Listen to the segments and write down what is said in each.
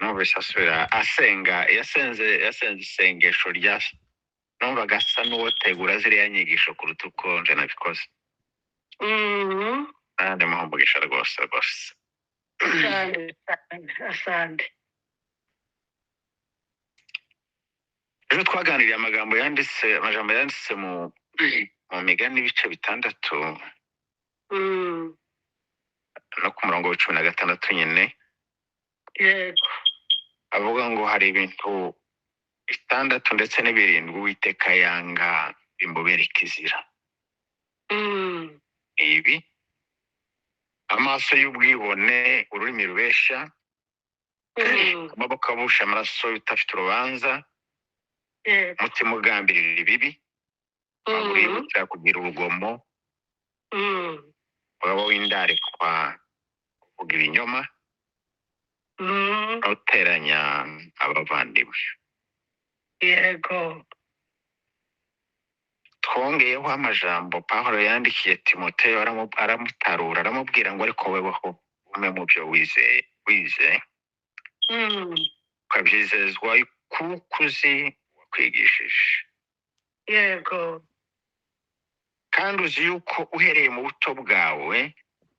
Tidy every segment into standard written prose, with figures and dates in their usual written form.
Numvise asubira asenga, yasenze isengesho rya, numvaga asa n'uwotegura ziriya nyigisho kuruta uko nje nabikoze. Kandi muha umugisha rwose rwose. Cyane cyane, asante. Ejo twaganiriye amagambo yanditse, amajambo yanditse mu migani ibice 6 no ku murongo wa 16 nyine. Yego. Avuga ngo hari ibintu 6 ndetse n'7 Uwiteka yanga bimubera ikizira. Ibi: amaso y'ubwibone, ururimi rubesha, amaboko abusha amaraso udafite urubanza, umutima ugambirira ibibi, amaguru yihutira kugira urugomo, umugabo w'indarikwa kuvuga ibinyoma, uteranya abavandimwe. Yego. Twongeyeho amajambo Pawulo yandikiye Timoteyo, aramutarura, aramubwira ngo ariko weweho ume mu byo wize ukabyizezwa kuko uzi wakwigishije. Yego. Kandi uzi yuko uhereye mu buto bwawe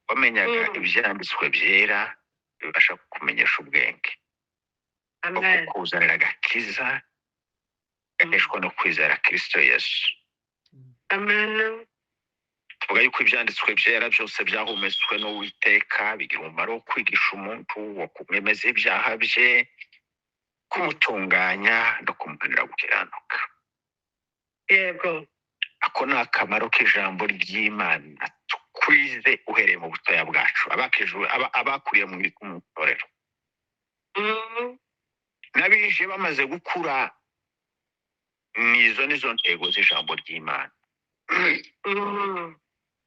wamenyaga ibyanditswe byera bibasha kukumenyesha ubwenge, Amen. kukuzanira agakiza gaheshwa no kwizera Kristo Yesu. Amen. Tuvuga yuko ibyanditswe byera byose byahumetswe n'Uwiteka, bigira umumaro wo kwigisha umuntu, wo kumwemeza ibyaha bye, kumutunganya no kumuhanira gukiranuka. Yego. Ako ni akamaro k'ijambo ry'Imana twize uhereye mu butoya bwacu, abakuriye mu itorero n'abije bamaze gukura, nizo nizo ntego z'ijambo ry'Imana.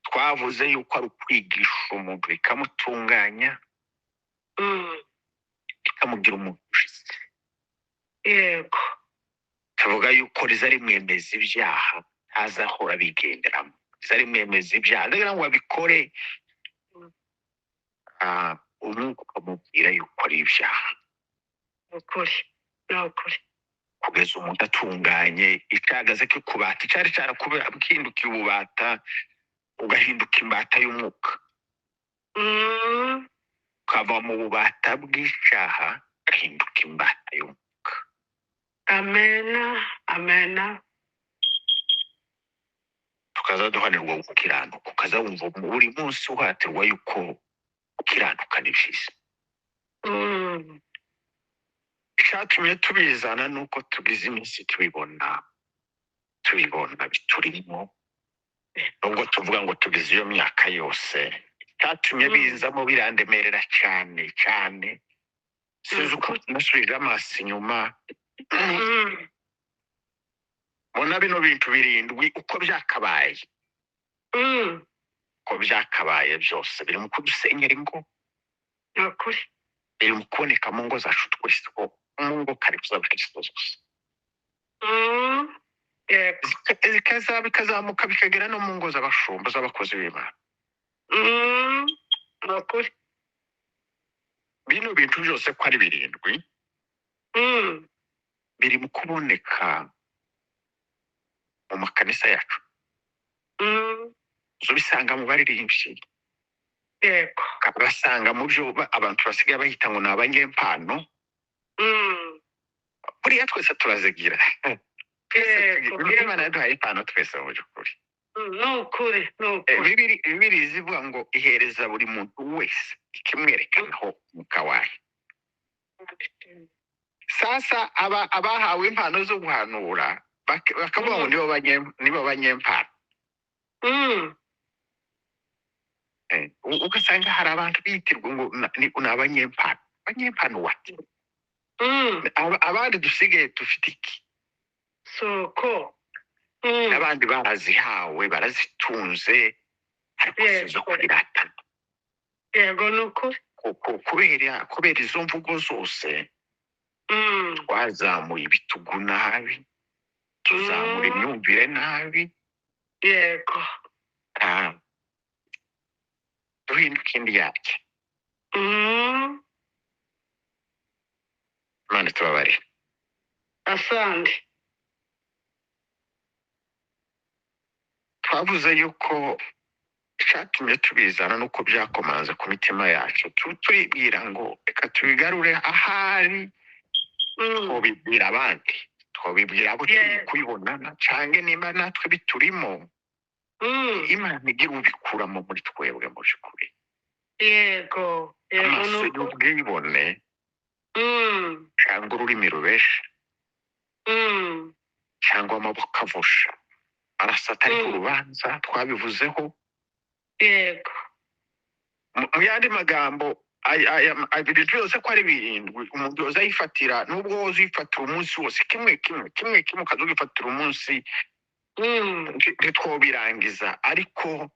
Twavuze yuko ari ukwigisha umuntu bikamutunganya, bikamugira umuntu ushize. Yego. Tuvuga yuko riza rimwemeza ibyaha, ntazahora abigenderamo. Riza rimwemeza ibyaha, ndagira ngo abikore, umwuka ukamubwira yuko ari ibyaha. Ukuri, ni ukuri. Kugeza umuntu atunganye, icagaze kikubata, icyari cyarakuhindukiye ububata, ugahinduka imbata y'umwuka. Ukava mu bubata bw'icyaha, ugahinduka imbata y'umwuka. Amena, amena. Tukaza duhanirwa gukiranuka, ukaza wumva buri munsi uhatirwa yuko gukiranuka ni byiza. Icyatumye tubizana ni uko tugize iminsi tubibona biturimo, nubwo tuvuga ngo tugize iyo myaka yose. Icyatumye bizamo birandemerera cyane cyane, sinzi uko nasubije amaso inyuma, mbona bino bintu 7 uko byakabaye, uko byakabaye byose biri mu kudusenyera ingo, biri mu kuboneka mu ngo zacu twese, mu ngo kare z'abakristo zose, bikazamuka bikagera no mu ngo z'abashumba z'abakozi b'Imana. Bino bintu byose ko ari 7 biri mu kuboneka mu makanisa yacu. Uzobisanga mu baririmbyi, basanga mu byo abantu basigaye bahita ngo ni abanyempano. Buriya twese turazigira. Imana yaduhaye impano twese mu by'ukuri. Nukuri. Bibiri zivuga ngo ihereza buri muntu wese ikimwerekanaho umwuka wayo. Sasa abahawe impano zo guhanura bakavuga ngo nibo banyempano. Ugasanga hari abantu bitirwa ngo ni abanyempano. Abanyempano wati? Abandi dusigaye dufite iki? Soko. N'abandi barazihawe, barazitunze, ariko sizo kwiratana. Yego, nukuri. Kubera izo mvugo zose, twazamuye ibitugu nabi, tuzamura imyumvire nabi. Yego. Duhinduka indyarya. Tubabarire. Asante. Twavuze yuko icyatumye tubizana nuko byakomanze ku mitima yacu, turibwira ngo reka tubigarure ahari, twobibwira abandi, twobibwira abo turi kubibonana, cange nimba natwe biturimo, Imana igira ubikuramo muri twebwe mu by'ukuri. Yego, yego. Amaso y'ubwibone cyangwa ururimi rubesha cyangwa amaboko avusha arasa atari ku rubanza, twabivuzeho. Yego. Mu yandi magambo, abiri byose ko ari birindwi, umuntu yoza ayifatira, nubwo woza uyifatira umunsi wose kimwe kimwe kimwe kimwe, ukaza ugifatira umunsi, ntitwobirangiza. Ariko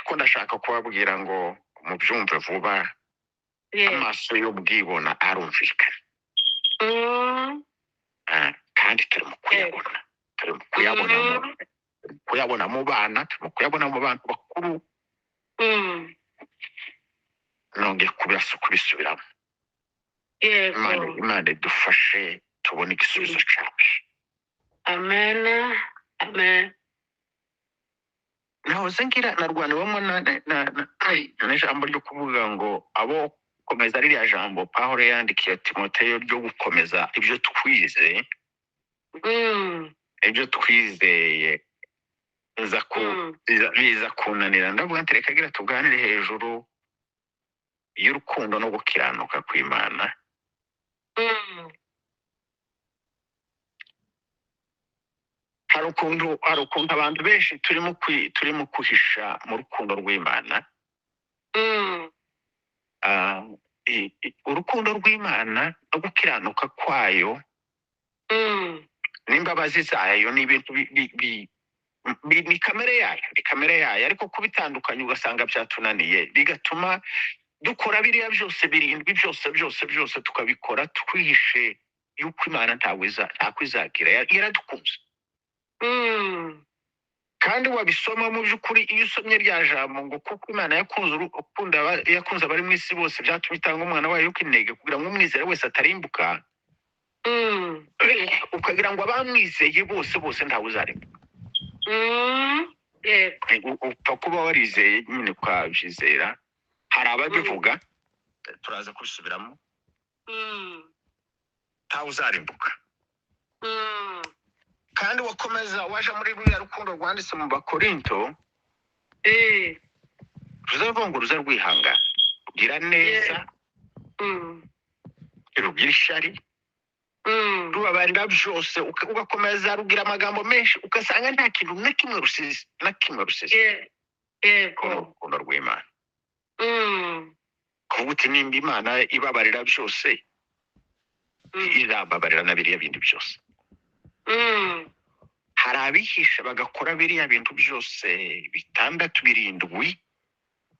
ko ndashaka kubabwira ngo mubyumve vuba, amaso y'ubwibona arumvikana. Kandi turi mu kuyabona, turi mu kuyabona kuyabona mu bana, turi mu kuyabona mu bantu bakuru. Nongeye kubisubiramo. Imana idufashe tubone igisubizo cyacu. Amen. Amen. Nahoze ngira narwaniwemo n'ijambo ryo kuvuga ngo abo gukomeza ririya jambo Pawulo yandikiye Timoteyo ryo gukomeza ibyo twize, ibyo twizeye, biza kunanira. Ndavuga nti reka gira tuganire hejuru y'urukundo no gukiranuka kw'Imana. Hari ukuntu abantu benshi turimo kwihisha mu rukundo rw'Imana. Urukundo rw'Imana no gukiranuka kwayo n'imbabazi zayo ni ibintu ni kamere yayo, ni kamere yayo, ariko kubitandukanya ugasanga byatunaniye, bigatuma dukora biriya byose birindwi byose byose byose tukabikora twihishe yuko Imana ntabwo izagira, yaradukunze. Kandi wabisoma mu by'ukuri, iyo usomye rya jambo ngo kuko Imana yakunze abari mu isi bose, byatumye itanga umwana wayo w'ikinege kugira ngo umwizere wese atarimbuka, ukagira ngo abamwizeye bose bose ntawe uzarimbuka. Upfa kuba warizeye nyine ukabyizera. Hari ababivuga, turaza kubisubiramo, ntawe uzarimbuka. Kandi wakomeza waje muri ruriya rukundo rwanditse mu Bakorinto, ruzavuga ngo ruza rwihangana, rugira neza, rugira ishyari, rubabarira byose, ugakomeza rugira amagambo menshi, ugasanga nta kintu na kimwe rusize, na kimwe rusize. Urukundo rw'Imana. Kuvuga uti nimba Imana ibabarira byose, irababarira na biriya bindi byose. Hari abihisha bagakora biriya bintu byose bitandatu birindwi,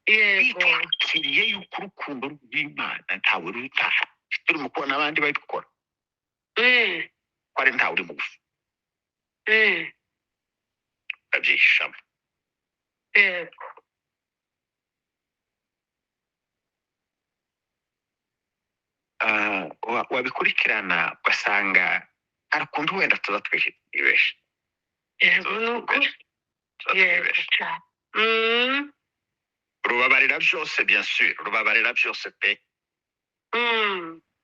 bitwikiriye yuko urukundo rw'Imana ntawe rutaha. Turi mu kubona abandi babikora, ko ari ntawe uri mugufi, babyihishamo. Wabikurikirana ugasanga hari ukuntu wenda tuza twibesha. Rubabarira byose, bien sûr, rubabarira byose pe,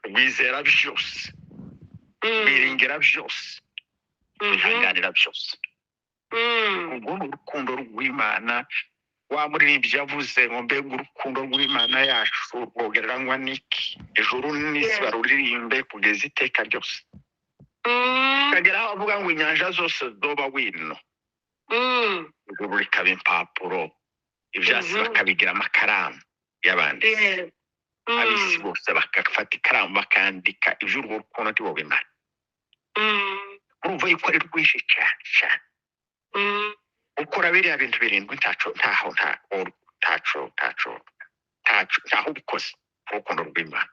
rwizera byose, rwiringira byose, rwihanganira byose. Ubwo ni urukundo rw'Imana. Wa muririmbyi yavuze ngo mbega urukundo rw'Imana yacu rwogereranywa n'iki? Ijuru n'isi baruririmbe kugeza iteka ryose. Ukagera aho avuga ngo inyanja zose zoba wino, ijuru rikaba impapuro, ibyatsi bakabigira amakaramu y'abanditsi, ab'isi bose bagafata ikaramu bakandika iby'urwo rukundo ntibobimara. Urumva yuko ari rwinshi cyane cyane. Ukora biriya bintu birindwi ntaco ntaho ntaco ntaco ntaco ntaho ubikoze urukundo rw'Imana.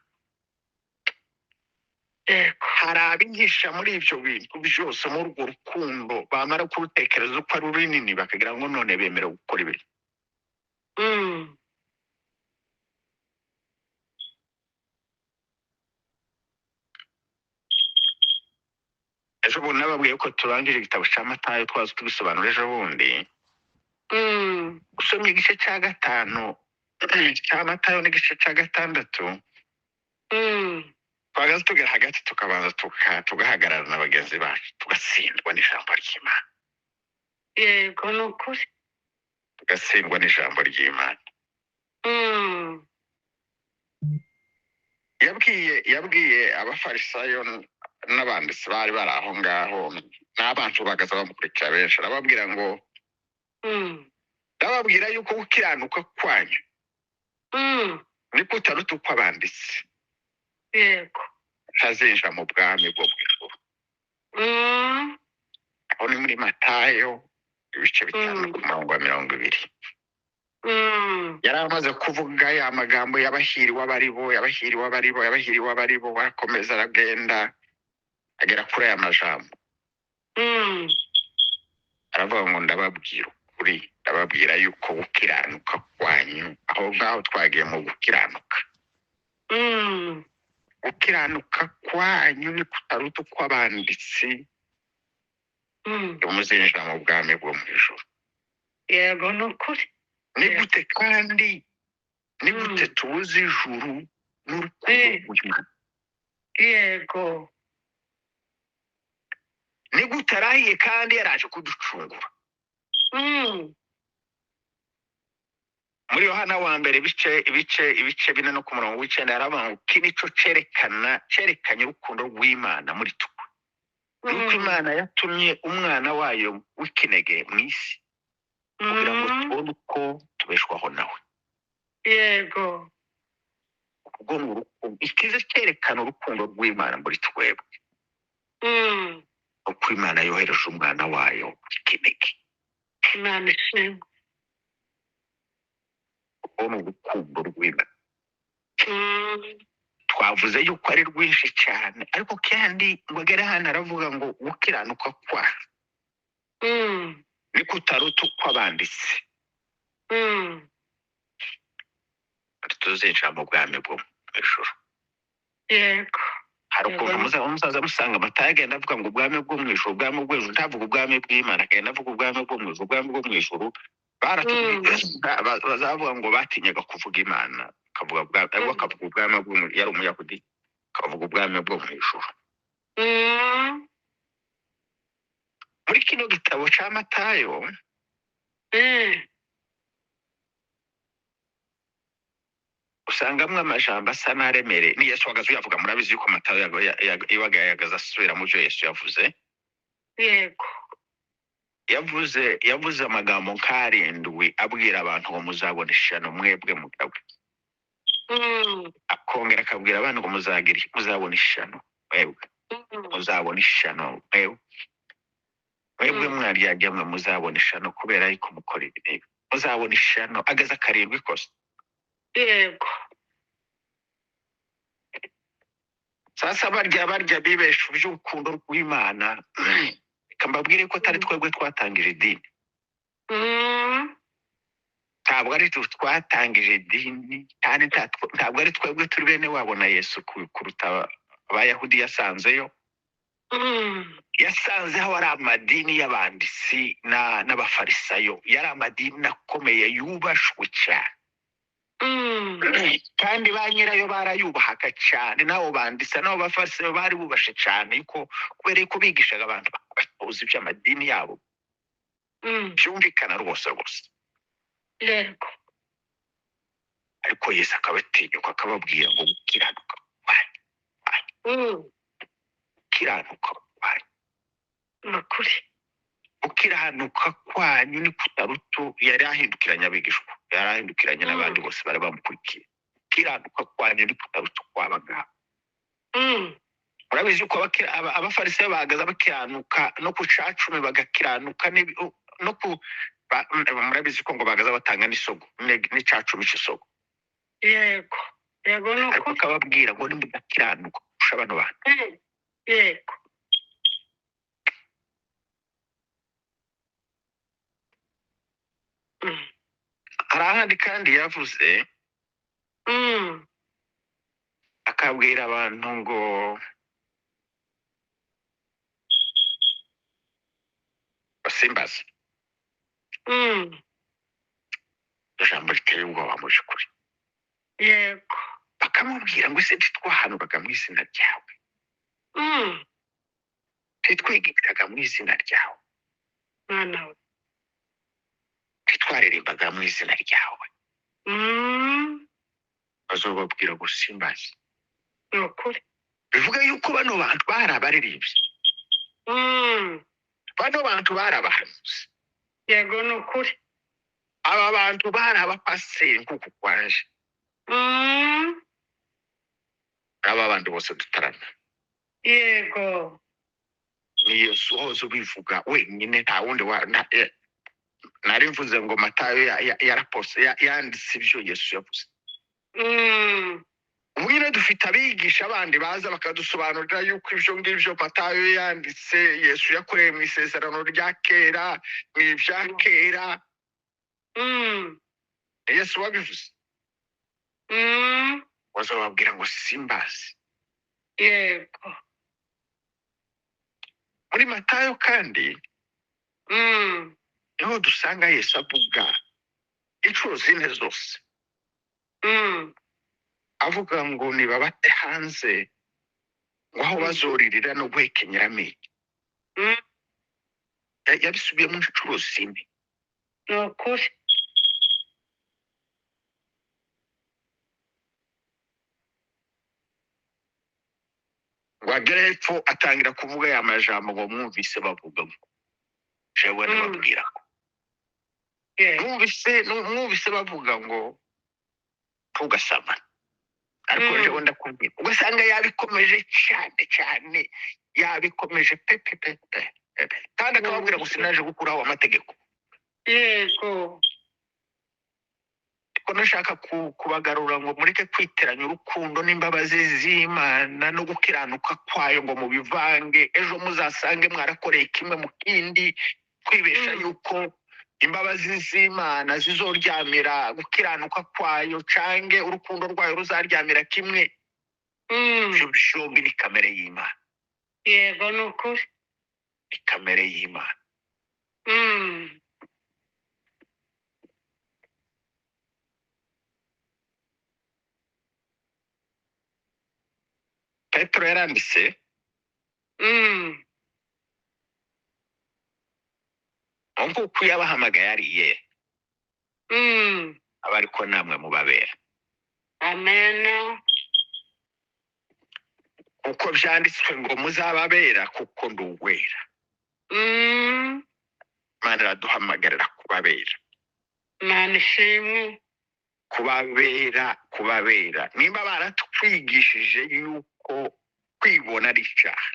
Hari abigisha muri ibyo bintu byose muri urwo rukundo, bamara kurutekereza uko ari runini bakagira ngo none bemerewe gukora ibiri. Ejo bundi nababwiye ko turangije igitabo cya Matayo, twaza tubisobanura ejo bundi. Usomye igice cya 5 cya Matayo n'igice cya 6, twagaze tugera hagati tukabanza tugahagarara na bagenzi bacu, tugatsindwa n'ijambo ry'Imana. Yego, ni ukuri. Tugatsindwa n'ijambo ry'Imana. Yabwiye abafarisayo n'abanditsi bari bari aho ngaho n'abantu bagaza bamukurikira benshi, arababwira ngo ndababwira yuko gukiranuka kwanyu niko utaruta uko abanditsi. Yego. Ntazinjira mu bwami bwo mu ijuru. Aho ni muri Matayo ibice 5 ku murongo wa 20. Yari amaze kuvuga ya magambo y'abahiriwe abaribo, y'abahiriwe abaribo, y'abahiriwe abaribo, arakomeza aragenda agera kuri aya majambo. Aravuga ngo ndababwira ukuri, ndababwira yuko gukiranuka kwanyu, aho ngaho twagiye mu gukiranuka. Gukiranuka kwanyu ni kutaruta uko abanditsi, muzinjira mu bwami bwo mu ijuru. Yego, ni ukuri. Ni gute kandi, ni gute tubuze ijuru n'urukundo rw'Imana? Yego. Ni gute arahiye kandi yaraje kuducungura? Muri Yohana wa mbere ibice 4 no ku murongo w'9 yaravuga ngo iki nico cerekanye urukundo rw'Imana muri twe. Nuko Imana yatumye umwana wayo w'ikinege mu isi kugira ngo tubone uko tubeshwaho nawe. Yego. Ubwo ni urukundo, ikiza cyerekana urukundo rw'Imana muri twebwe. Uko Imana yohereje umwana wayo w'ikinege. Imana ishimwe. Ubwo ni urukundo rw'Imana. Twavuze yuko ari rwinshi cyane, ariko kandi ngo agere hano aravuga ngo gukiranuka kwacu niko utaruta uko abanditsi. Tuzinjira mu bwami bwo mu ijuru. Yego. Hari ukuntu muzaza musanga Matayo agenda avuga ngo ubwami bwo mu ijuru, ubwami bwo mu ijuru, ntavuga ubwami bw'Imana, agenda avuga ubwami bwo mu ijuru, ubwami bwo mu ijuru. Bazavuga ngo batinyaga kuvuga Imana, akavuga ubwami bwo mu, yari Umuyahudi, akavuga ubwami bwo mu ijuru. Muri kino gitabo cya Matayo, usangamwo amajambo asa n'aremereye. Ni Yesu wagaze uyavuga, murabizi yuko Matayo yabaga yagaze asubira mu byo Yesu yavuze. Yego. Yavuze amagambo nk'arindwi abwira abantu ngo muzabona ishyano mwebwe mugabo. Akongera akabwira abantu ngo muzabona ishyano mwebwe. Muzabona ishyano mwebwe. Mwebwe mwaryarya mwe muzabona ishyano kubera yuko mukora ibi n'ibi. Muzabona ishyano, agaze akarindwi kose. Yego. Sasa barya bibesha iby'urukundo rw'Imana. Reka mbabwire ko atari twebwe twatangije idini. Ntabwo ari twe twatangije idini, kandi ntabwo ari twebwe turi bene wabo na Yesu kuruta Abayahudi yasanzeyo. Yasanzeho ari amadini y'abanditsi n'abafarisayo, yari amadini akomeye yubashwe cyane. Kandi ba nyirayo barayubahaga cyane, n'abo banditsi n'abo bafarisayo bari bubashe cyane, yuko kubera yuko bigishaga abantu batoza iby'amadini yabo. Byumvikana rwose rwose. Yego. Ariko Yesu akabatinyuka akababwira ngo gukiranuka kwanyu, gukiranuka kwanyu. Ukuri. Gukiranuka kwanyu ni kutarutu. Yari ahindukiranye abigishwa, yari ahindukiranye n'abandi bose bari bamukurikiye. Gukiranuka kwanyu ni kutarutu kw'abagabo. Murabizi yuko abafarisayo bahagaze bakiranuka no ku cacumi bagakiranuka no ku murabizi ko ngo bahagaze batanga n'isogo n'icacumi c'isogo. Yego. Yego, ni Ariko ukuri. akababwira ngo nimudakiranuka kurusha bano bantu. Yego. Hari ahandi kandi yavuze, akabwira abantu ngo Simbaza. Ijambo riteye ubwoba mu by'ukuri. Yego. Bakamubwira ngo ese ntitwahanuraga mu izina ryawe, ntitwigiraga mu izina ryawe, Mwana we, ntitwaririmbaga mu izina ryawe. Bazobabwira ngo simbazi. Ni ukuri. Bivuga yuko bano bantu bari abaririmbyi, bano bantu bari abahanuzi. Yego, ni ukuri. Aba bantu bari abapasiteri nk'uku kwanje, aba bandi bose dutarana. Yego. Ni Yesu uhoze ubivuga wenyine, nta wundi. Nari mvuze ngo Matayo yarapose yanditse ibyo Yesu yavuze. Ubu nyine dufite abigisha bandi baza bakadusobanurira yuko ibyo ngibyo Matayo yanditse Yesu yakoreye mu isezerano rya kera, ni ibya kera. Yesu wabivuze. Bazababwira ngo simbazi. Yego. Muri Matayo kandi niho dusanga Yesu avuga inshuro zine zose, avuga ngo nibabate hanze, ngo aho bazoririra no guhekenyera amenyo. Yabisubiyemo inshuro zine. Ni ukuri. Ngo agere hepfo atangira kuvuga ya majambo ngo mwumvise bavuga ngo jewe ndababwira ko mwumvise bavuga ngo ntugasamane, ariko jewe ndakubwira. Ugasanga yabikomeje cyane cyane, yabikomeje pe pe pe pe pe, kandi akababwira ngo sinaje gukuraho amategeko. Yego. Ariko nashaka kubagarura ngo mureke kwiteranya urukundo n'imbabazi z'Imana no gukiranuka kwayo ngo mubivange, ejo muzasange mwarakoreye kimwe mu kindi, kwibesha yuko imbabazi z'Imana zizoryamira gukiranuka kwayo cange urukundo rwayo ruzaryamira kimwe. Ibyo byombi ni kamere y'Imana. Yego, ni ukuri. Ni kamere y'Imana. Petero yaranditse nk'uko yabahamagaye ari ye, aba ariko namwe mubabera. Amen. Kuko byanditswe ngo muzababera kuko ndi uwera. Imana iraduhamagarira kubabera. Imana ishimwe. Kubabera, kubabera. Nimba baratwigishije yuko kwibona ari icyaha,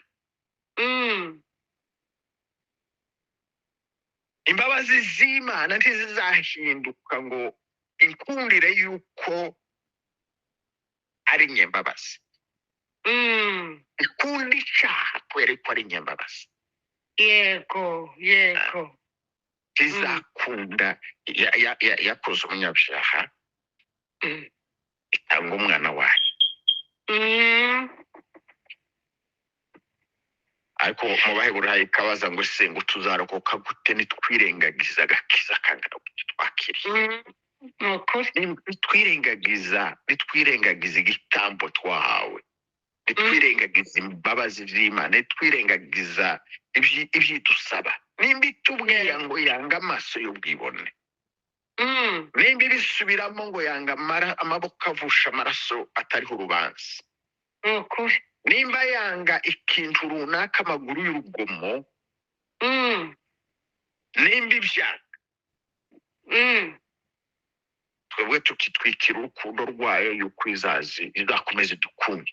imbabazi z'Imana ntizizahinduka ngo inkundire yuko ari nyembabazi. Ikunda icyaha kubera ko ari nyembabazi. Yego, yego. Ntizakunda yakoze umunyabyaha, itanga umwana wayo. Ariko mu Baheburayo ikabaza ngo se ngo tuzarokoka gute nitwirengagiza agakiza kangana gute twakiriye? Nitwirengagiza igitambo twahawe, nitwirengagiza imbabazi z'Imana, nitwirengagiza ibyidusaba. Nimba itubwira ngo yanga amaso y'ubwibone, nimba ibisubiramo ngo yanga amaboko avusha amaraso atariho urubanza, nimba yanga ikintu runaka amaguru y'urugomo, nimba ibyanga, twebwe tukitwikira urukundo rwayo yuko izazi izakomeza idukunde.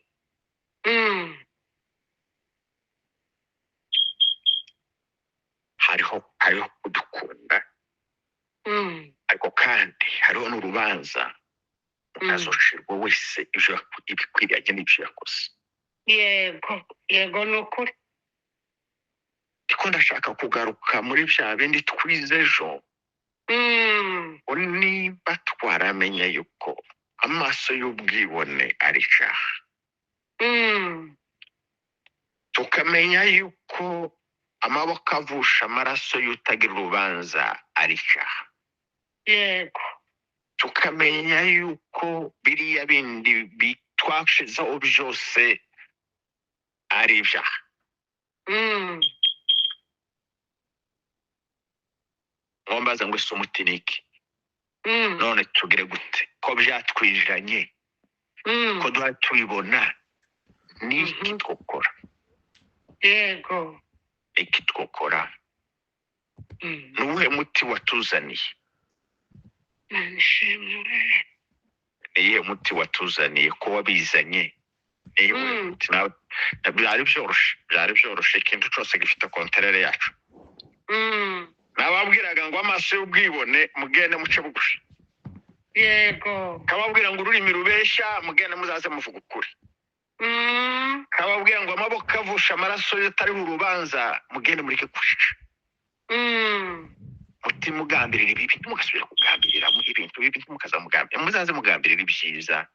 Hariho kudukunda, ariko kandi hariho n'urubanza azocirwa wese ibyo ibikwiriye n'ibyo yakoze. Yego, yego, ni ukuri. Ariko ndashaka kugaruka muri bya bindi twize ejo. Niba twaramenye yuko amaso y'ubwibone ari icyaha, tukamenya yuko Amaboko avusha amaraso y'utagira urubanza ari icyaha. Yego. Tukamenya yuko biriya bindi twashizeho byose ari ibyaha. Mwombaza ngo ese umuti ni iki? None tugire gute ko byatwijanye, ko duha tubibona, ni iki twokora? Yego. Iki twokora? Ni uwuhe muti watuzaniye? Mana ishimwe. Ni iyihe muti watuzaniye ko wabizanye? Ni iyihe muti? Byari byoroshe, byari byoroshe. Ikintu cyose gifite contraire yacu. Nababwiraga ngo amaso y'ubwibone mugende muce bugufi. Yego. Kababwira ngo ururimi rubeshya mugende muzaze muvuga ukuri. Kababwira ngo amaboko avusha amaraso atariho urubanza mugende mureke kwica. Muti mugambirira ibibi, ntimugasubire kugambirira ibintu bibi, ntimukazamugambirira, muzaze mugambirira ibyiza.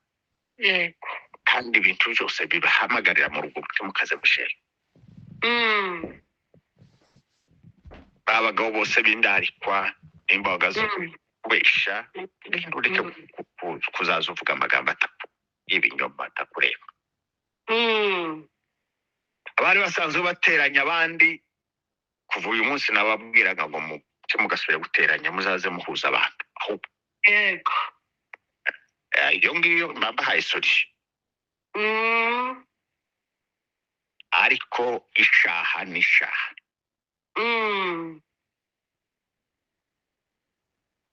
Yego. Kandi ibintu byose bibahamagarira mu rugo ntimukaze mushera. Ba bagabo bose b'indarikwa n'imboga zo kubesha, genda ureke kuzaza uvuga amagambo y'ibinyoma atakureba. Abari basanzwe bateranya abandi, kuva uyu munsi nababwiraga ngo muce mugasubira guteranya, muzaze muhuza abantu. Ahubwo Yego. Iyo ngiyo mbahaye solution. Ariko ishaha ni ishaha.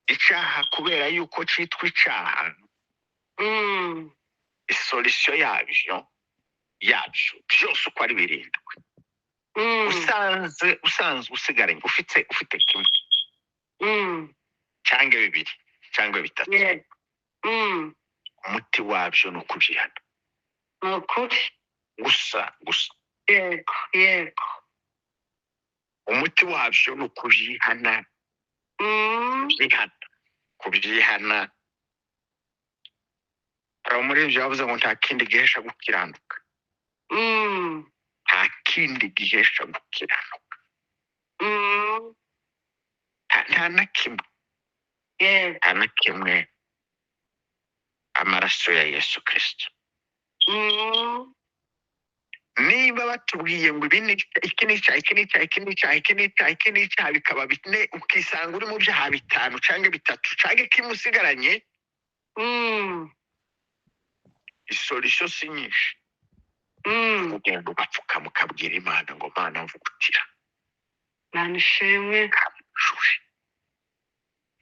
Icyaha kubera yuko cyitwa icyaha, isolution yabyo byose uko ari birindwi, usanzwe usigaranye ufite kimwe cyangwa bibiri cyangwa bitatu, umuti wabyo ni ukubyihana gusa gusa. Yego, yego. Umuti wabyo ni ukubyihana, kubyihana. Hari umuririmbyi wavuze ngo nta kindi gihesha gukiranuka, nta kindi gihesha gukiranuka, nta na kimwe, nta na kimwe, amaraso ya Yesu Kristo. Niba batubwiye ngo ibi ni iki, ni icyaha, iki ni icyaha, iki ni icyaha, iki ni icyaha, iki ni icyaha, bikaba bine, ukisanga uri mu byaha bitanu cyangwa bitatu cyangwa kimwe usigaranye, isolution si nyinshi. Ugenda ugapfukama ukabwira Imana ngo Mana mvugutira. Mana ishimwe.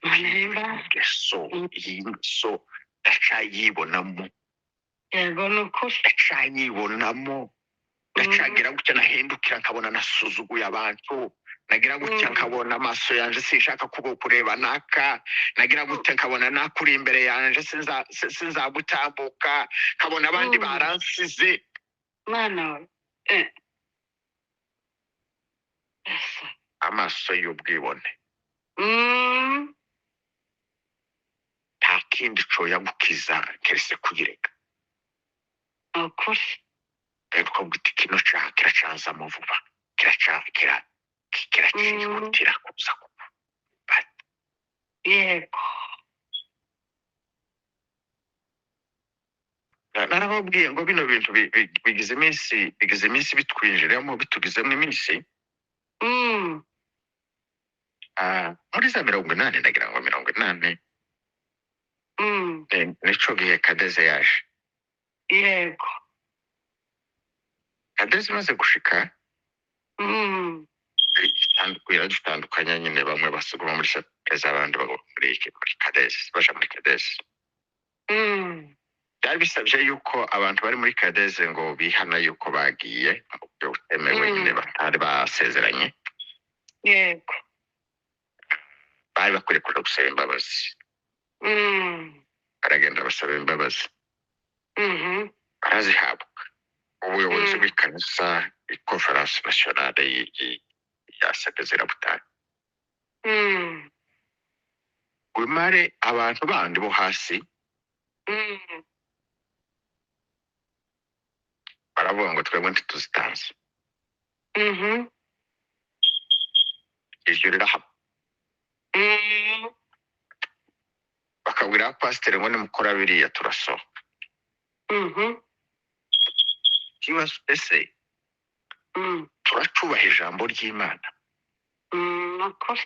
Mana ihimbaze. Ingeso, iyi ngeso ndacyayibonamo. Yego, ni ukuri. Ndacyayibonamo. Ndacyagira gutya nahindukira nkabona nasuzuguye abantu, nagira gutya nkabona amaso yanje sinshaka kureba naka, nagira gutya nkabona nakuri imbere yanje sinzagutambuka, nkabona abandi baransize. Mana we. Amaso y'ubwibone. Nta kindi coya gukiza keretse kuyireka. Ukuri. Rero uti kino cyaha kiracanzamo vuba, kiracihutira kuza kuba. Yego. Narababwiye ngo bino bintu bigize iminsi bitwinjiramo, bitugizemo iminsi. Muri za 80, ndagira ngo 80, nico gihe Kadeze yaje. Yego. Kadeze imaze gushika, iradutandukanya nyine, bamwe basuguma muri Kadeze, abandi bagwa muri Kadeze, baja muri Kadeze. Byari bisabye yuko abantu bari muri Kadeze ngo bihana yuko bagiye mu buryo butemewe nyine, batari basezeranye. Yego. Bari bakwiriye kuja gusaba imbabazi. Baragenda basaba imbabazi. Barazihabwa. Ubuyobozi bw'ikanisa, Conference Nationale ya Kadeze Butare. Wimare abantu bandi bo hasi baravuga ngo twebwe ntituzitanze. Iryo rirahama. Bakabwira pasiteri ngo nimukora biriya turasohoka. Ikibazo ese turacubaha ijambo ry'Imana? Ni ukuri.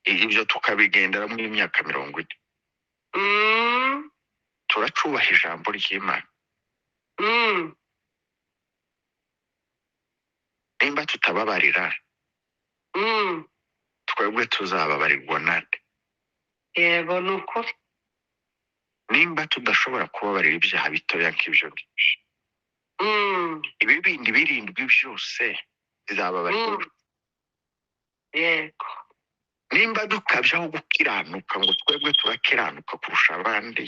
Ibyo tukabigenderamo imyaka 40. Turacubaha ijambo ry'Imana? Nimba tutababarira, twebwe tuzababarirwa nande? Yego, ni ukuri. Nimba tudashobora kubabarira ibyaha bitoya nk'ibyo ngibyo, ibi bindi birindwi byose bizababarirwa? Yego. Nimba dukabyaho gukiranuka ngo twebwe turakiranuka kurusha abandi,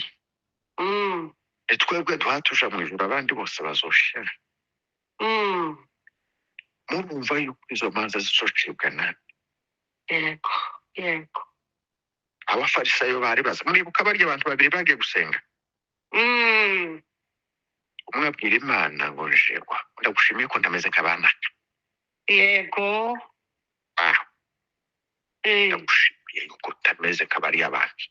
ni twebwe duha tuja mu ijuru, abandi bose bazoshira. Murumva yuko izo manza zizocibwa nande? Yego, yego. Abafarisayo bari baza, muribuka barya abantu babiri bagiye gusenga? Umwe abwira Imana ngo njegwa ndagushimiye ko ntameze nk'abanaka. Ah, ndagushimiye yuko utameze nk'abariya bandi.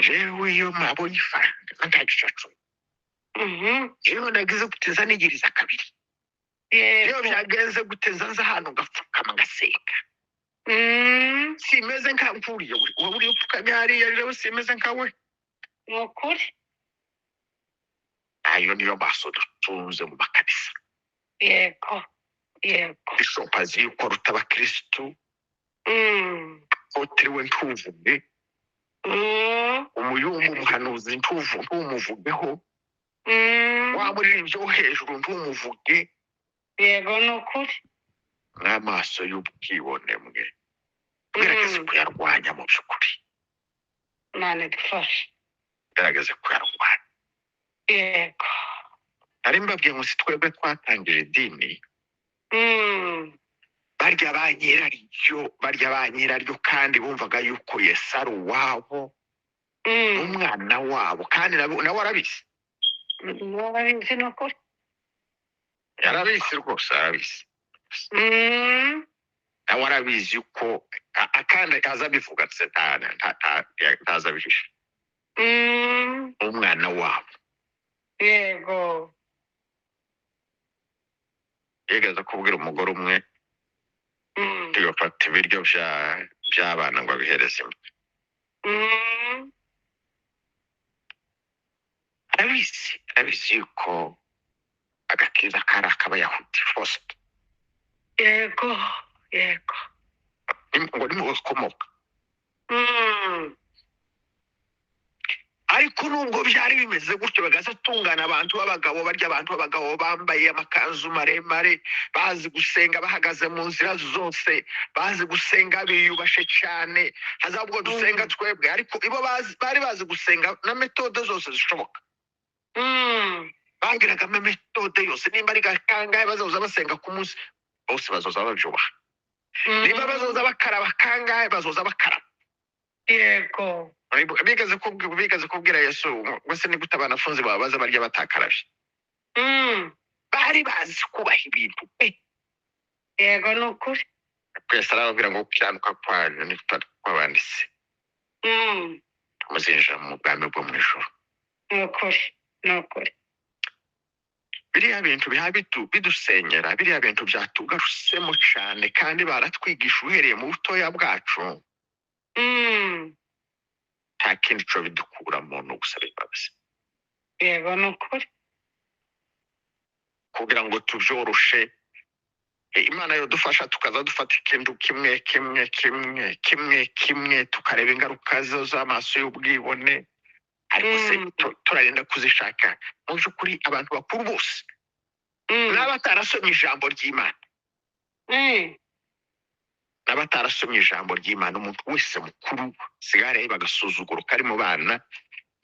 Jewe iyo mwabonye ifaranga ntagicacu, jewe nagize guteza nigiriza kabiri, iyo byagenze guteza nza ahantu ngapfukama ngasenga. Simeze nka nkuriya wowe uri upfukamye hariya, jewe simeze nkawe. Ni ukuri. Ayo niyo maso dutunze mu makanisa. Yego, yego. Bishop azi yuko aruta abakirisitu. Otiriwe ntuvuge. Umuyumbu umuhanuzi ntumuvugeho. Wa muririmbyi wo hejuru ntumuvuge. Yego, ni ukuri. N'amaso y'ubwibone mwe, gerageze kuyarwanya mu by'ukuri. Imana idufashe. Gerageze kuyarwanya. Nari mbabwiye ngo si twebwe twatangije idini. Barya ba nyiraryo, barya ba nyiraryo, kandi bumvaga yuko Yesu ari uwabo, umwana wabo, kandi nawe arabizi. Murabizi, ni ukuri. Yarabizi rwose, arabizi. Nawe arabizi yuko kandi aza abivuga se, ntaza abihisha. Umwana wabo. Yigeze kubwira umugore umwe ntiyofata ibiryo by'abana ngo abihereze imbwa. Arabizi, arabizi yuko agakiza kari ak'Abayahudi first. Yego, yego. Ngo ni mu gakomoka. Ariko nubwo byari bimeze gutyo, bagaza tungana abantu b'abagabo, barya abantu b'abagabo bambaye amakanzu maremare, bazi gusenga, bahagaze mu nzira zose, bazi gusenga, biyubashe cyane, hazabwo dusenga twebwe, ariko ibo bari bazi gusenga na méthode zose zishoboka. Bagiragamo méthode yose, nimba ari kangahe bazoza basenga ku munsi, bose bazoza babyubaha. Niba bazoza bakaraba kangahe, bazoza bakaraba. Bigeze kubwira Yesu ngo se ni gute abanafunzi bawe baza barya batakarabye? Bari bazi kubaha ibintu pe. Yego, ni ukuri. Yesu arababwira ngo gukiranuka kwanyu ni kw'abanditsi, muzinjira mu bwami bwo mu ijuru. Ni ukuri, ni ukuri. Biriya bintu biha bidusenyera, biriya bintu byatugarusemo cyane, kandi baratwigisha uhereye mu butoya bwacu. Nta kindi cyo bidukuramo, ni ugusaba imbabazi. Yego, ni ukuri. Kugira ngo tubyoroshe, Imana yodufasha tukaza dufata ikintu kimwe kimwe kimwe kimwe kimwe, tukareba ingaruka zo z'amaso y'ubwibone. Ariko se turarenda kuzishaka? Mu by'ukuri abantu bakuru bose n'abatarasomye ijambo ry'Imana, n'abatarasomye ijambo ry'Imana, umuntu wese mukuru sigaye areba agasuzuguro kari mu bana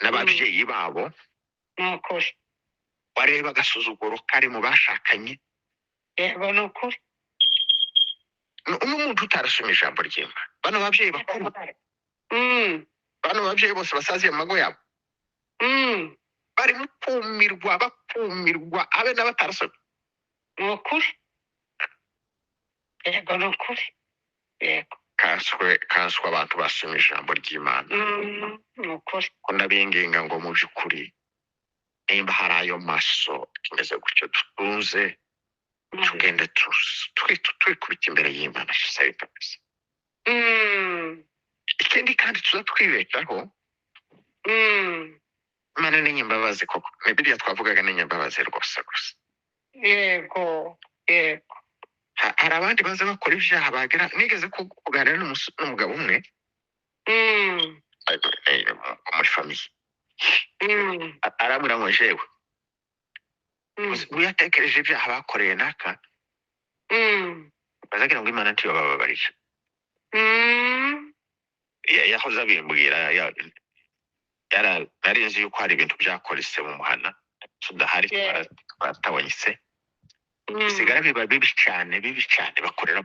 n'ababyeyi babo, Ni ukuri. wareba agasuzuguro kari mu bashakanye. Yego, ni ukuri. N'umuntu utarasomye ijambo ry'Imana, bano babyeyi bakuru, bano babyeyi bose basaziye mu mago yabo, barimo kumirwa, bakumirwa, abe n'abatarasomye. Ni ukuri. Yego, ni ukuri. Yego. Kanswe abantu basoma ijambo ry'Imana. Ni ukuri. Ko ndabinginga ngo mu by'ukuri nimba hari ayo maso kimeze gutyo dutunze, tugende twikubita imbere y'Imana dusabe imbabazi. Ikindi kandi tuza twibeshaho, Imana ni nyimbabazi koko, ni biriya twavugaga, ni nyimbabazi rwose gusa. Yego, yego. Hari abandi baza bakora ibyaha bagera, nigeze kuganira n'umugabo umwe muri famille, arambwira ngo jewe ngo yatekereje ibyaha bakoreye naka, bazagira ngo Imana ntibababarira. Yahoze abimbwira, nari nzi yuko hari ibintu byakorese mu muhana tudahari, twatabonye, bisigara biba bibi cyane, bibi cyane, bakorera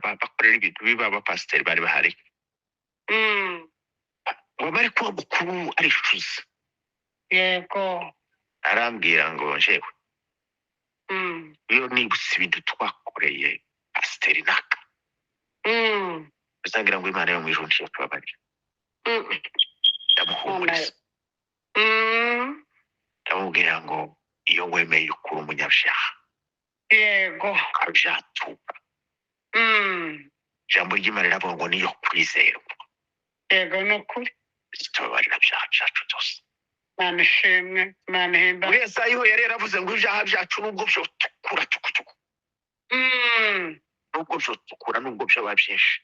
ibintu biba abapasiteri bari bahari. Ngo bari kuba mukuru aricuza. Yego. Arambwira ngo njewe iyo nibutse ibintu twakoreye pasiteri naka, bizagira ngo Imana yo mu ijuru ntiyatubabarira. Ndamuhumuriza, ndamubwira ngo iyo wemeye ukuri umunyabyaha, yego, ukabyatura, ijambo ry'Imana riravuga ngo niyo kwizerwa. Yego, ni ukuri. Zitubabarira ibyaha byacu byose. Imana ishimwe, Imana ihimbaze. Muri Yesaya yari yaravuze ngo ibyaha byacu nubwo byotukura tukutuku, nubwo byotukura, nubwo byaba byinshi.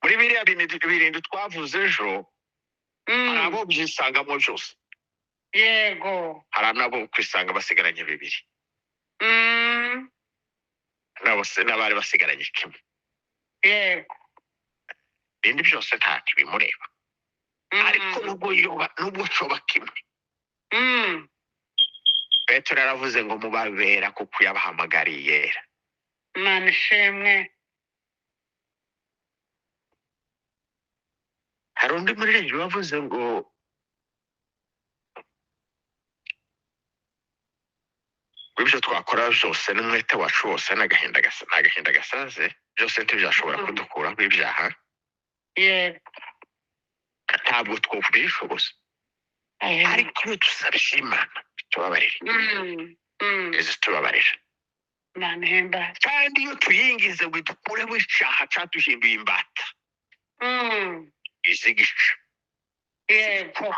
Muri biriya birindwi twavuze ejo, hari abo byisangamo byose. Yego. Hari n'abo kwisanga basigaranye bibiri, n'abari basigaranye kimwe. Yego. Ibindi byose nta ntibimureba, ariko nubwo coba kimwe, Petero yaravuze ngo mubabera kuko yabahamagariye yera. Imana ishimwe. Hari undi muririmbyi wavuze ngo ibyo twakora byose n'umwete wacu wose n'agahinda gasaze byose ntibyashobora kudukuraho ibyaha. Yego. Ntabwo twobishoboza, ariko iyo dusabye Imana tubabarira, tubabarira. Imana ihimbaze. Kandi iyo tuyingize ngo idukureho icyaha cyaduhinduye imbata, izigica, yego,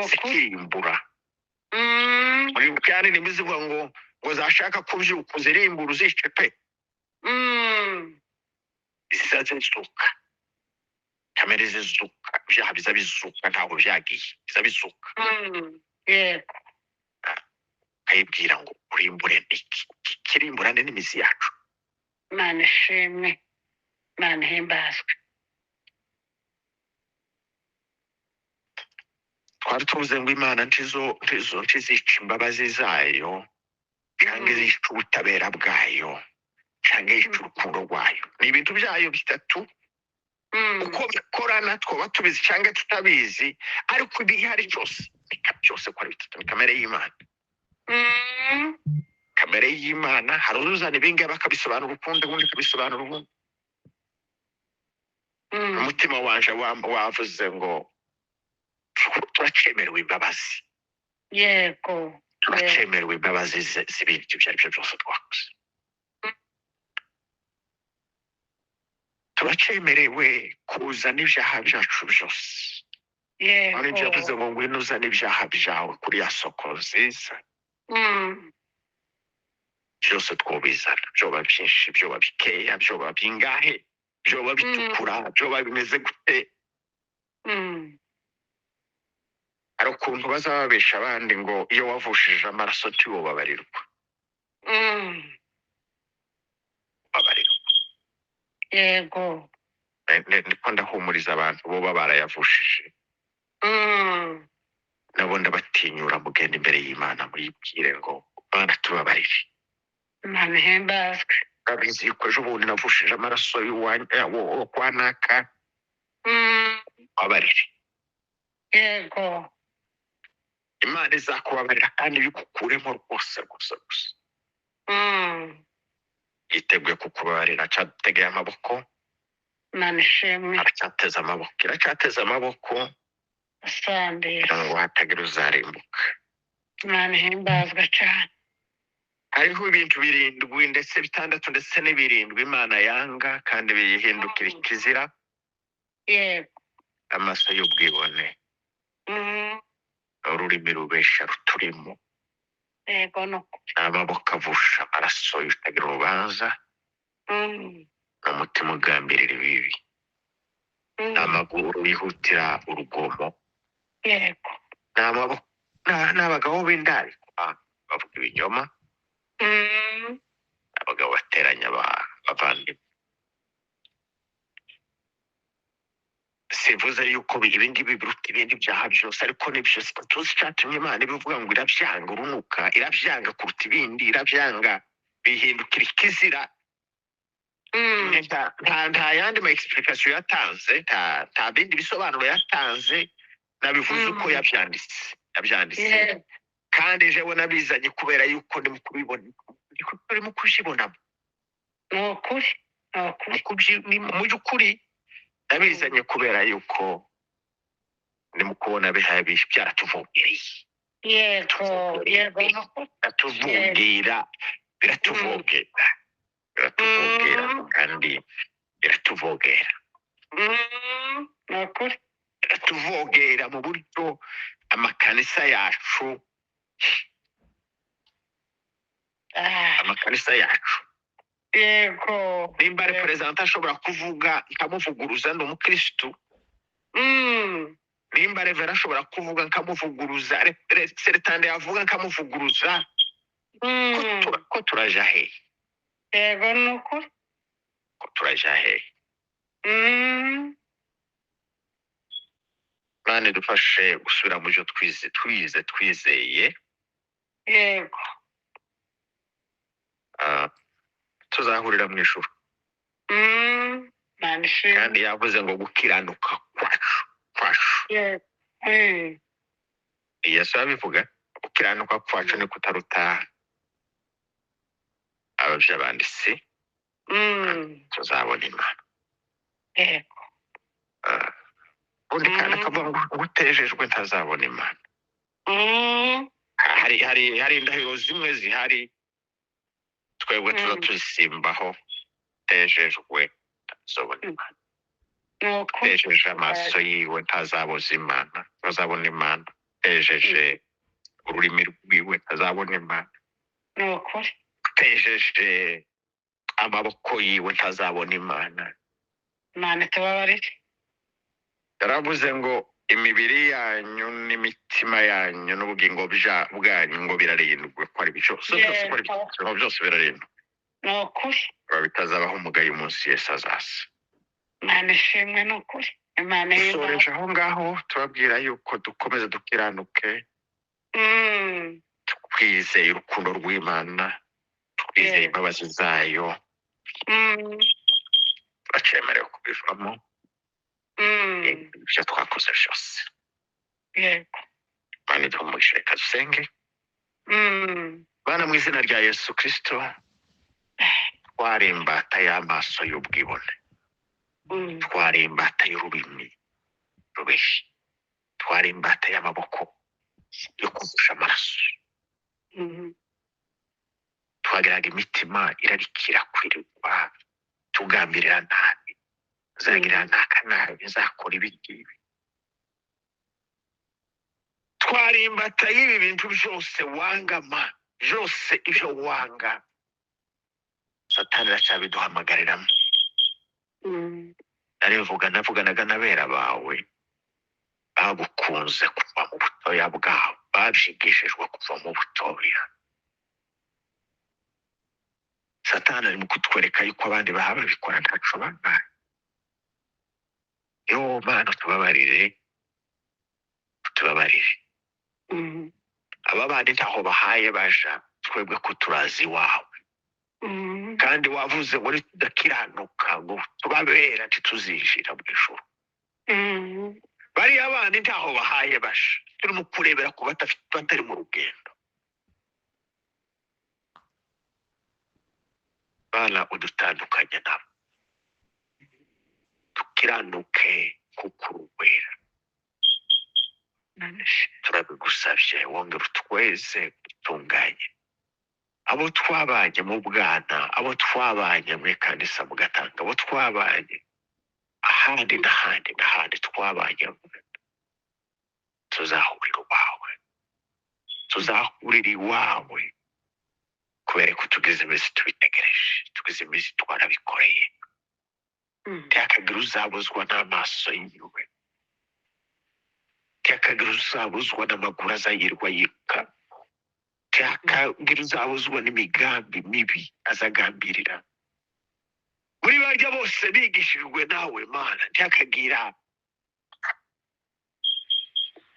zikirimbura. Muri cyane nimizivuga ngo zashaka kubyuka uzirimbura uzice pe, zizazuka, kamere zizuka, ibyaha biza bizuka, ntabwo byagiye, biza bizuka. Yego. Ukayibwira ngo urimbure iki kirimburane n'imizi yacu. Imana ishimwe, Imana ihimbazwe. Twari tuvuze ngo Imana ntizica imbabazi zayo, cyangwa izica ubutabera bwayo, cyangwa yica urukundo rwayo. Ni ibintu byayo bitatu, uko bikorana twaba tubizi cyangwa tutabizi, ariko ibihari cyose reka byose ko ari bitatu, ni kamere y'Imana. Kamere y'Imana, hari uzana ibingibi bakabisobanura ukundi, ubundi akabisobanura ubundi. Umutima wanje wavuze ngo turacemerewe imbabazi. Yego. Turacemerewe imbabazi z'ibintu ibyo ari byo byose twakoze. Turacemerewe kuzana ibyaha byacu byose. Yego. Ari byo yavuze ngo ngwino uzane ibyaha byawe kuri ya soko nziza. Byose twobizana, byoba byinshi, byoba bikeya, byoba bingahe, byoba bitukura, byoba bimeze gute. Hari ukuntu bazababesha abandi ngo iyo wavushije amaraso ntiwobabarirwa. Babarirwa. Yego. Niko ndahumuriza abantu bo barayavushije. Nabo ndabatinyura mugenda imbere y'Imana muyibwire ngo Mana tubabarire. Imana ihimbazwe. Urabizi yuko ejo bundi navushije amaraso y'uwo kwa naka, babarire. Yego. Imana izakubabarira kandi bikukuremo rwose rwose rwose. Yiteguye kukubabarira, acyategeye amaboko. Imana ishimwe. Aracyateze amaboko, iracyateze amaboko Asante kugira ngo Yesu. hatagira uzarimbuka. Imana ihimbazwe cyane. Hariho ibintu 7 ndetse 6 ndetse n'7 Imana yanga kandi biyihindukira ikizira. Yego. Amaso y'ubwibone, ururimi rubesha ruturimo, Yego ni ukuri. amaboko avusha amaraso y'utagira urubanza, n'umutima ugambirira ibibi, amaguru yihutira urugomo, Yego. n'amaboko n'abagabo b'indarikwa bavuga ibinyoma, abagabo bateranya abavandimwe. Sivuze yuko ibi ngibi biruta ibindi byaha byose, ariko nibyo tuzi icyatumye Imana ibivuga ngo irabyanga urunuka, irabyanga kuruta ibindi, irabyanga bihindukira ikizira. Nta yandi ma explication yatanze, nta bindi bisobanuro yatanze, nabivuze uko yabyanditse. Yego. Kandi jewe nabizanye kubera yuko ndimo kubibona, ndimo kuzibonamo. Ni ukuri, ni ukuri. Mu by'ukuri nabizanye kubera yuko ndimo kubona bihaye byaratuvogereye. Yego, yego, ni ukuri. Biratuvogera, biratuvogera, biratuvogera, kandi biratuvogera. Ni ukuri. Biratuvogera mu buryo amakanisa yacu, amakanisa yacu. Yego. Nimba ari perezida ashobora kuvuga nkamuvuguruza, ndi umukristu. Nimba revera ashobora kuvuga nkamuvuguruza, seretande yavuga nkamuvuguruza, ko turaja hehe? Yego, ni ukuri. Ko turaja hehe? Imana idufashe gusubira mu byo twize twizeye. Yego. Tuzahurira mu ijuru. Imana ishimwe. Kandi yavuze ngo gukiranuka kwacu. Yego. Yesu abivuga, gukiranuka kwacu ni kutaruta abavyabanditsi. Tuzabona Imana. Yego. Undi kandi akavuga ngo utejejwe ntazabona Imana. Hari indahiro zimwe zihari twebwe tuza tuzisimbaho. Tejejwe ntazabona Imana. Tejeje amaso yiwe ntazaboza Imana, ntazabona Imana. Tejeje ururimi rwiwe ntazabona Imana. Tejeje amaboko yiwe ntazabona Imana. Imana itubabarire. Yaravuze ngo imibiri yanyu n'imitima yanyu n'ubugingo bwanyu ngo birarindwe, ko ari byose, byose ko ari byose, ngo byose birarindwe. Ni ukuri. Ngo bitazabaho umugayo umunsi Yesu azaza. Imana ishimwe, ni ukuri. Imana Dusoreje aho ngaho tubabwira yuko dukomeza dukiranuke, twizeye urukundo rw'Imana, twizeye imbabazi zayo, turacemerewe kubivamo. Ibyo twakoze byose. Yego. Imana iduhe umugisha, reka dusenge. Bana, mu izina rya Yesu Kristo, twari imbata y'amaso y'ubwibone, twari imbata y'ururimi rubeshya, twari imbata y'amaboko yo kuvusha amaraso, twagiraga imitima irarikira kwirirwa tugambirira nabi, nzagira naka nabi, nzakora ibi ngibi. Twari imbata y'ibi bintu byose wangama, byose ibyo wanga Satani aracyabiduhamagariramo. Narivuga, navuganaga n'abera bawe bagukunze kuva mu butoya bwabo, babyigishijwe kuva mu butoya. Satani arimo kutwereka yuko abandi baba babikora ntaco babaye. Yo Mana, tubabarire, tubabarire. Aba bandi ntaho bahaye baja, twebwe ko turazi iwawe. Kandi wavuze ngo nitudakiranuka ngo tubabera ntituzinjira mu ijuru. Bariya bandi ntaho bahaye baja, turimo kurebera ku batari mu rugendo. Mana, udutandukanye nabo, dukiranuke kuko uri uwera. Imana ishimwe. Turabigusabye, wongere utweze, utunganye abo twabanye mu bwana, abo twabanye mu ikanisa mu gatanga, abo twabanye ahandi n'ahandi n'ahandi twabanye. Tuzahurira iwawe, tuzahurira iwawe, kubera ko tugize iminsi tubitegereje, tugize iminsi twarabikoreye. Ntihakagire uzabuzwa n'amaso yiwe, ntihakagire uzabuzwa n'amaguru azayirwa yiruka, ntihakagire uzabuzwa n'imigambi mibi azagambirira. Muri barya bose bigishijwe nawe Mana, ntihakagira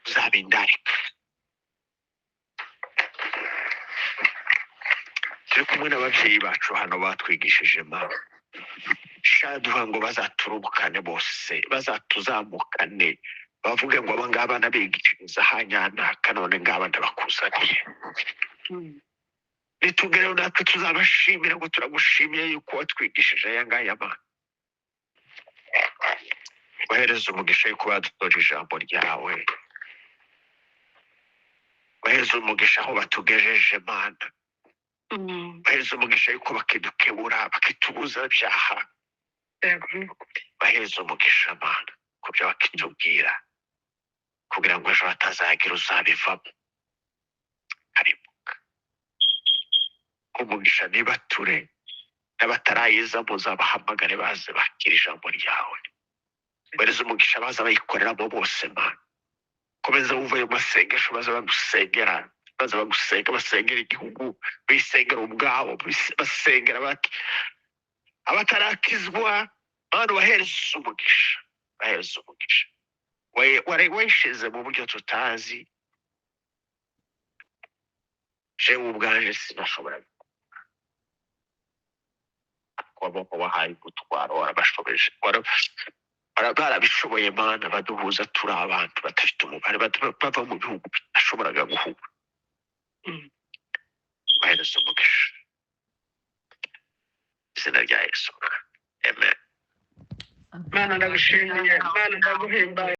uzabindarika. Turi kumwe n'ababyeyi bacu hano batwigishije Mana, shaduha ngo bazaturubukane bose, bazatuzamukane, bavuge ngo aba ngaba nabigishiriza hanyanaka, none ngaba ndabakuzaniye. Nitugereho natwe tuzabashimira ngo turagushimiye yuko watwigishije aya ngaya Mana. Wohereze umugisha yuko badutoje ijambo ryawe, wohereze umugisha aho batugejeje Mana, wohereze umugisha yuko bakidukebura, bakitubuza ibyaha. Yego, ni ukuri. Bahereze umugisha Mana ku byo bakitubwira, kugira ngo ejo hatazagira uzabivamo harimuka. Umugisha nibature, n'abatarayizamo uzabahamagare baze bakira ijambo ryawe. Bahereze umugisha baza bayikoreramo bose Mana. Komeza wumve ayo masengesho, baza bagusengera, baza bagusenga, basengera igihugu, bisengera ubwabo, basengera abatarakizwa. Mana, bahereze umugisha, bahereze umugisha. Wayishize mu buryo tutazi, jewe ubwanje sinashobora amaboko wahaye gutwara, warabashobeje, barabishoboye Mana, baduhuza turi abantu badafite umubare, bava mu bihugu bidashoboraga guhura. Bahereze umugisha, izina rya Yesu, amen. Mana ndagushimiye, Mana ndaguhimbaye.